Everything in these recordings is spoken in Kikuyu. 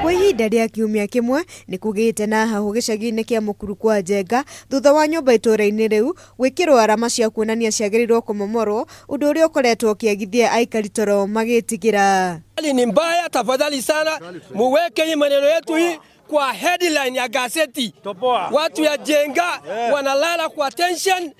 Kwa ihinda rĩa kiumia kĩmwe nĩ kũgĩte na hahũ gĩcagi-inĩ kĩa Mũkuru kwa Njenga thutha wa nyũmba itũũra-inĩ rĩu gwĩkĩrwo arama cia kuonania ciagĩrĩirwo kũmomorwo, ũndũ ũrĩa ũkoretwo ũkĩagithia aikari toro magĩtigĩra. Hali ni mbaya, tafadhali sana muweke hii maneno yetu hii kwa headline ya gazeti. Watu ya Njenga wanalala kwa tension.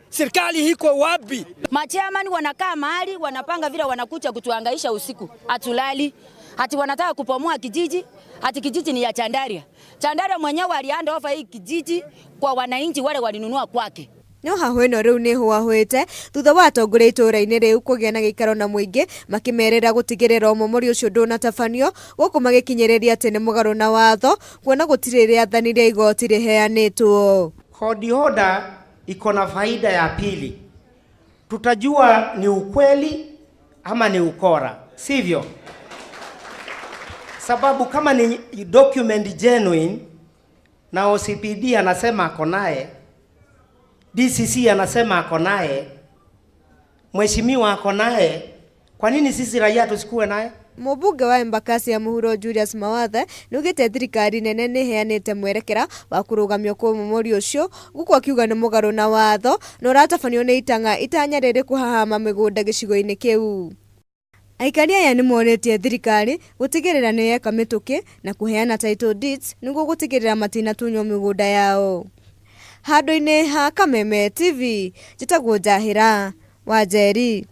Serikali iko wapi? Machairman wanakaa mahali wanapanga vile wanakuja kutuhangaisha usiku, hatulali. Ati wanataka kupomoa kijiji, ati kijiji ni ya Chandaria. Chandaria mwenyewe alihand over hii kijiji kwa wananchi wale walinunua kwake. No hahũ ĩno rĩu nĩ hũahũĩte thutha wa atongoria itũũra-inĩ rĩu kũgĩa na gĩikaro na mũingĩ makĩmerĩra gũtigĩrĩra ũmomori ũcio ndũnatabanio, gũkũ magĩkinyĩrĩria atĩ nĩ mũgarũ na watho kuona gũtirĩ rĩathani rĩa igoti rĩheanĩtwo. Kodi order iko na faida ya pili, tutajua ni ukweli ama ni ukora, sivyo? Sababu kama ni document genuine na OCPD anasema ako naye, DCC anasema ako naye, mheshimiwa ako naye, kwa nini sisi raia tusikuwe naye? Mũmbunge wa Embakasi ya mũhuro Julius Mawathe nĩaugĩte thirikari nene nĩĩheanĩte mwerekera wa kũrũgamio kwa ũmomori ũcio, gũkũ akiuga nĩ mũgarũ na watho na ũratabanio nĩ itang'a itanya rĩrĩ kũhahama mĩgũnda gĩcigo-inĩ kĩu. Aikari aya nĩmorĩtie thirikari gũtigĩrĩra nĩ yeka mĩtũkĩ na kũheana title deeds nĩguo gũtigĩrĩra matinatunywo mĩgũnda yao. Handũ-inĩ ha Kameme TV, njĩtagwo Njahĩra Wanjeri.